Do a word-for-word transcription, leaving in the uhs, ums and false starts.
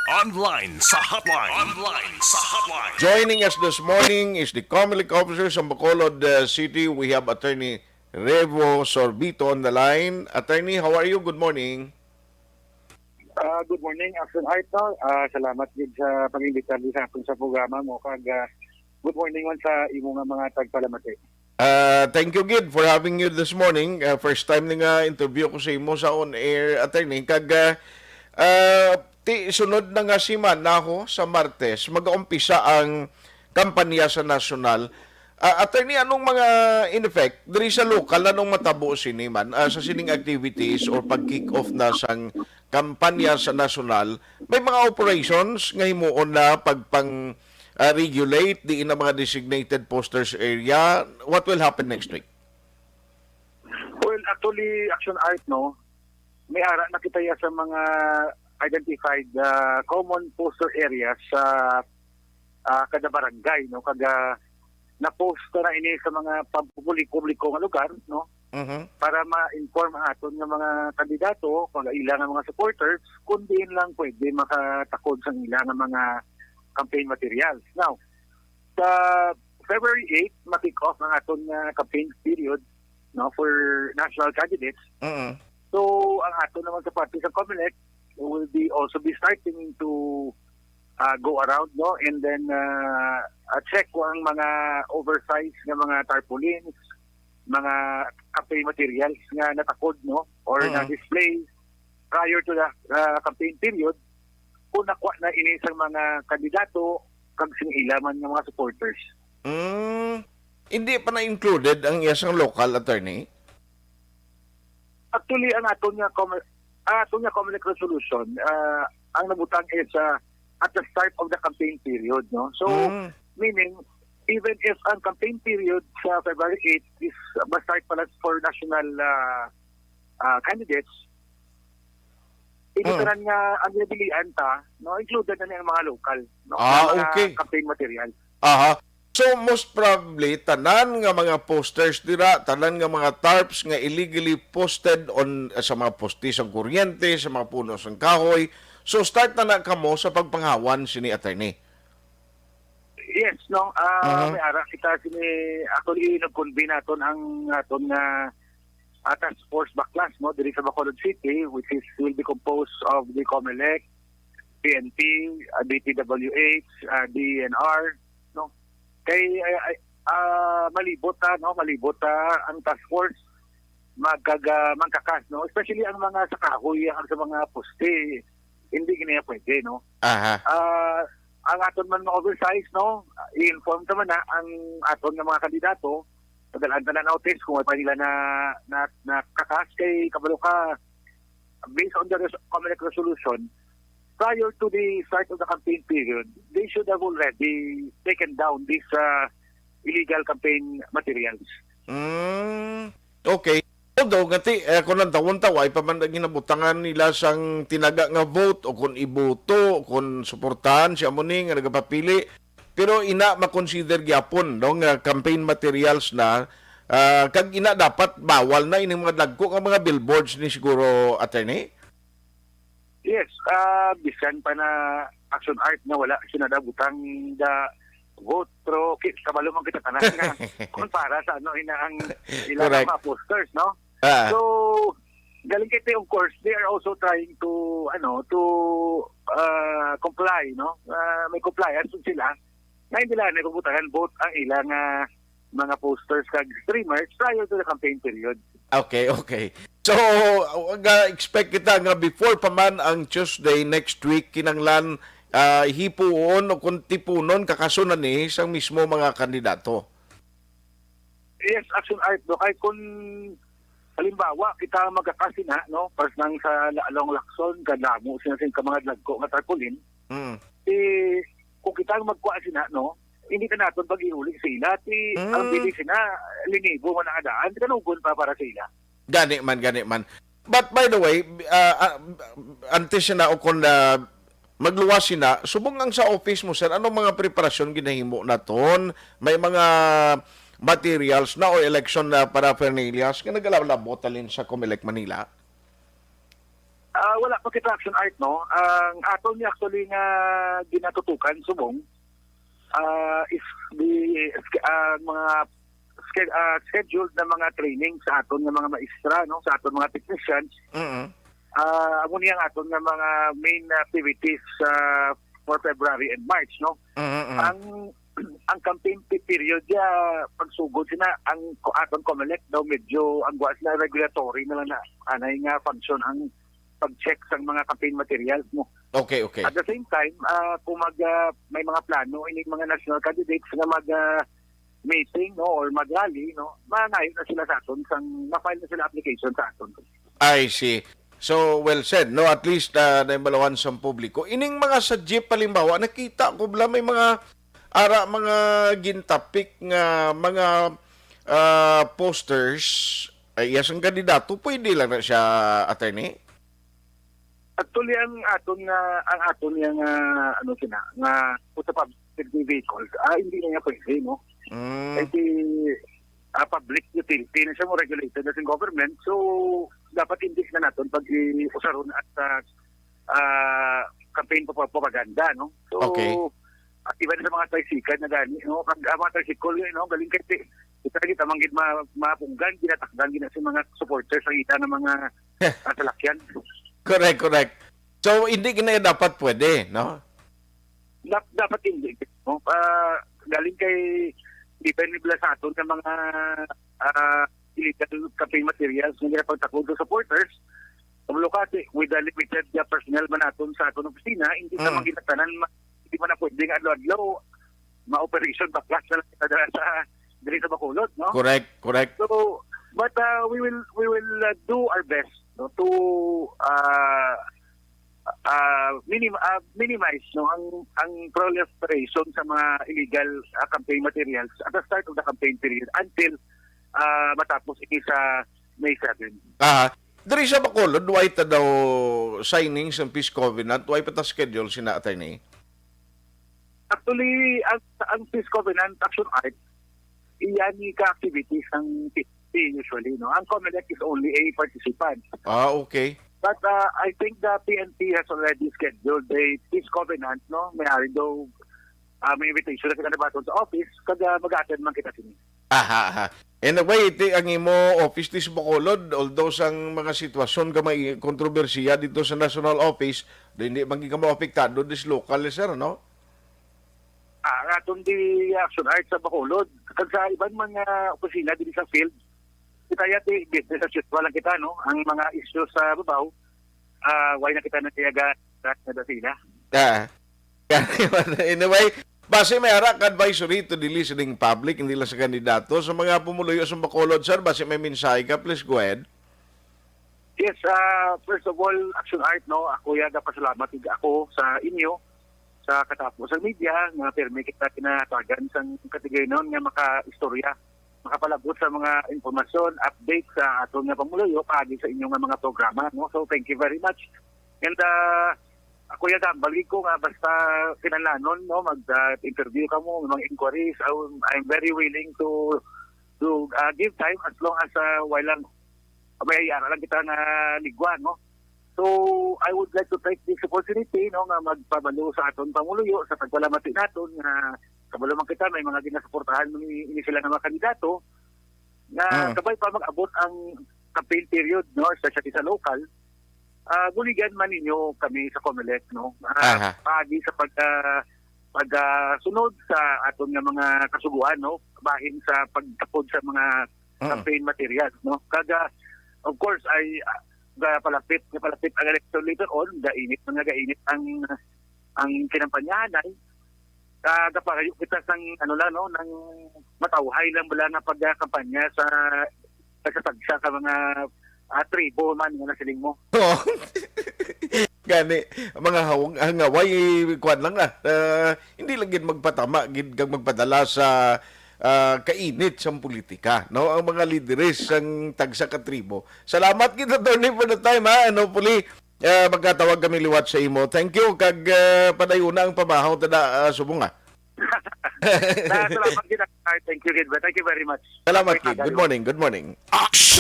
Online sa hotline. Online sa hotline. Joining us this morning is the Comelec officer sa Bacolod uh, City. We have Attorney Revo Sorbito on the line. Attorney, how are you? Good morning. Ah, good morning, Afton Art, no? Ah, salamat gid sa pag-imbita sa aton sa programa mo, kag ah, good morning man sa imo nga mga tagpalamati. Uh, thank you gid for having you this morning. Uh, first time ni nga interview ko sa imo sa on air, attorney, kag uh, uh, ti sunod na nga semana ho sa Martes magaumpisa ang kampanya sa nasyonal. Uh, attorney, anong mga in effect diri sa lokal, anong matabo sini man uh, sa sining activities or pag kick off na sang kampanya sa nasyonal? May mga operations nga himuon na pagpang uh, regulate diin ang mga designated posters area? What will happen next week? Well, actually, Action Art, no, may ara na kita ya sa mga identified uh, common poster areas sa uh, kada barangay, no, kada na-post na ini sa mga publiko-publiko nga lugar, no, Mhm. para ma-inform ang aton nga mga kandidato, kag ila nga mga supporters, kung diin lang pwede makatakod sa ila nga mga campaign materials. Now, sa February eight, ma-kick off ang aton nga campaign period, no, for national candidates. Mm. So, ang aton naman sa parte sa Comelec will be also be starting to uh, go around, no, and then uh, uh, check ko ang mga oversized nga mga tarpaulins, mga campaign materials nga natakod, no, or Mm. na-display prior to the uh, campaign period, kung nakuha na ini sa mga kandidato kag sing ila man nga mga supporters. Mm, hindi pa na-included ang iya sang local, attorney? Actually, ang aton nga com- ang aton nga Comelec resolution, uh, ang nabutang is uh, at the start of the campaign period, no? So, Mm. meaning, even if ang campaign period sa February eight is uh, ma-start pala for national uh, uh, candidates, ito Mm. tanan nga ang ginabilian ta, no, included na ni ang mga local, no, Ah, nga mga okay. campaign material. Aha. So, most probably, tanan nga mga posters dira, tanan nga mga tarps nga illegally posted on sa mga poste sang kuryente, sa mga puno sang kahoy. So, start na na kamo sa pagpanghawan sini, attorney. Yes, no. Ah, Aha. May ara kita sini, actually, nag-convene naton ang aton nga ah, task force baklas, no, diri sa Bacolod City, which is will be composed of the Comelec, P N P, ah, D P W H, ah, D E N R, no. Kay ah, ah, ah, malibot ta, no, malibot ta ang task force magkaga mangkakas, no, especially ang mga sa kahoy, ang sa mga poste, hindi gini pwede, no. Aha. Ah, ang aton man nga oversize, no, i-inform ta man na ang aton nga mga kandidato, padalhan ta na notice kung may pa nila na, na, nakakas kay kabalo ka, based on the res- Comelec resolution, prior to the start of the campaign period, they should have already taken down this uh, illegal campaign materials. Mm, okay. Although, ngati, eh, kung ang tawon-tawa, ay pa man ang ginabutangan nila sang tinaga nga vote, o kung iboto, o kung suportahan siya mo ni nga nagapapili. Pero ina, makonsider gyapon, no, nga campaign materials na, ah, kag ina dapat bawal na ining mga dagko nga mga billboards ni siguro, attorney? Yes, ah, bisan pa na Action Art nga wala siya nadabutang da vote, pero ki-, kabalo man kita tanan nga kung para sa ano ina ang ilang Correct. Mga posters, no? Ah. So, galing kay of course, they are also trying to, ano, to ah, comply, no? Ah, may compliance sila. Nga hindi lang nagbubutangan vote ang ilang ah, mga posters kag streamers prior to the campaign period. Okay, okay. So, ga-expect kita nga before pa man ang Tuesday next week, kinanglan ah, hipuon o kung tipunon, kakaso na ni sang mismo mga kandidato. Yes, Action Art, no? Kay kung halimbawa, kita magkakasina, no? Pas nang sa la- along Lacson, kadamo sila sing ka mga dagko nga tarpaulin. Mm. Eh, kung kita ang magkuha sina, no? Hindi na naton pag-iuli sila. Ti, Mm. ang bili sina, linibo man ang adaan. Kanugon pa para sa ila. Gani man, gani man. But by the way, ah, ah, antes na o kung ah, magluwas sina, subong ang sa office mo, sir, anong mga preparasyon ginahimo naton? May mga materials na o election na paraphernalia nga nagalalabot halin sa Comelec Manila? Ah, wala pa kita, Action Art, no? Ang aton ni actually nga ginatutukan subong, ah, is the, ah, mga ske-, ah, scheduled na mga training sa aton nga mga maestra, no? Sa aton mga technicians. Mm. Ah, amo ni ang aton nga mga main activities, ah, for February and March, no? Mm, mm. Ang, ang campaign pe-, period ya, pagsugod sina, ang ko-, aton COMELEC daw medyo ang guwa sila regulatory na lang na anay nga function ang pag-check sang mga campaign materials mo. Okay, okay. At the same time, ah, kung mag, ah, may mga plano ining mga national candidates nga mag, ah, meeting, no, or mag-rally, no, mangayo na sila sa aton, sang ma-file na sila application sa aton. I see. So, well said, no? At least, ah, naibalawan sa publiko. Ining mga sa jeep, halimbawa, nakita ko bala may mga ara, mga gintapik nga mga, ah, posters. Ay, iya sang kandidato, pwede lang na siya, attorney? Actually, ang aton nga, ang aton nga, nga, ano sina, nga kung sa public vehicles, ah, hindi na niya pwede, no? Mm. Kasi, ah, public utility na siya, mo regulated na sa government, so dapat hindi na naton pag-iusaron at, ah, ah, campaign pa, propaganda, no? So, okay. At iban sa mga tricycle na gani, no? Pag ang mga tricycle, yun, no? Galing kay ti-, kita, kita man gid ma-, mapunggan, ginatakdan gina sa mga supporters sa ita nga mga, ah, salakyan. Correct, correct. So, hindi gina dapat pwede, no? Dap-, dapat hindi, no? Ah, galing kay, depende nila sa aton nga mga, ah, illegal campaign materials nga ginapagtakod sa supporters. Kabalo ka, si, with the limited, uh, personnel man naton sa aton opisina, hindi na, hmm, man ginatanan ma-, hindi man na pwedeng adlaw-adlaw ma-operation, baklas na lang kita dira sa, diri sa Bacolod, no? Correct, correct. So, but, uh, we will, we will, uh, do our best, no, to, uh, uh, minim-, uh, minimize, no, ang, ang proliferation sa mga illegal, uh, campaign materials at the start of the campaign period until, uh, matapos ini sa May seven. Ah, diri sa Bacolod, way ta daw signing sa peace covenant, way pa ta schedule sina, attorney? Actually, ang, ang peace covenant, Action Art, iya ni ka-activity sang P N P usually, no? Ang COMELEC is only a participant. Ah, okay. But, uh, I think the P N P has already scheduled a peace covenant, no? May ari daw, uh, may invitation na kita nabaton sa office, kag, uh, mag-attend man kita sini. Aha, aha. In a way, ti, ang imo office ti sa Bacolod, although sang mga sitwasyon ka may kontrobersiya dito sa national office, di, hindi man gid ka maapektado dis local, sir, no? Ah, ang aton di Action Art sa Bacolod, kag sa iban man nga opisina diri sa field, kita ya ti business as usual lang kita, no? Ang mga issues sa babaw, ah, why na kita nagkayaga na sila? Ah. Anyway, basi may ara ka advisory to the listening public, hindi lang sa kandidato, sa mga pumuluyo sa Bacolod, sir, basi may mensahe ka, please go ahead. Yes, ah, first of all, Action Art, no, ako ya gapasalamat gid ako sa inyo, sa katapo sa media, nga pirmi kita kinatagan sang katigayon nga makaistorya, makapalabot sa mga impormasyon, update sa aton nga pamuluyo paagi sa inyo nga mga programa, no? So, thank you very much. And, ah, ako ya gambal gid ko nga basta kinahanglanon, no, mag, ah, interview kamo, mga inquiries, I will, I'm very willing to, to, ah, give time as long as, ah, wala lang, may ara lang kita nga ligwa, no? So, I would like to take this opportunity, no, nga magpabalo sa aton pamuluyo sa pagpalamati naton nga kabalo man kita may mga ginasuportahan ni, ni sila nga mga kandidato nga, mm, kabay pa mag-abot ang campaign period, no, especially sa local. Ah, buligan man ninyo kami sa COMELEC, no, ah, aha, paagi sa pag, ah, pag, ah, sunod sa aton nga mga kasugoan, no, bahin sa pagtakod sa mga, mm, campaign materials, no? Kag, ah, of course, ay, ah, ga-, palapit, palapit ang election later on, gainit man nga gainit ang, ang kinampanyahan ay, ah, gapalayo kita sang, ano lang, no, nang matawhay lang bala nga pagkampanya sa tagsa-tagsa ka mga, ah, tribo man nga nasiling mo. Oo. Gani, mga hawang, hangaway, kuwan lang, ah. Ah, hindi lang gid magpatama gid kag magpadala sa, ah, kainit sang politika, no? Ang mga lideres sang tagsa ka tribo. Salamat gid, attorney, for the time, ha? And hopefully, ah, magkatawag kami liwat sa imo. Thank you, kag, ah, padayuna ang pamahaw tada, ah, subong, ah. Na, salamat gid, ah. Thank you gid. Thank you very much. Salamat gid. Good morning, good morning. Action!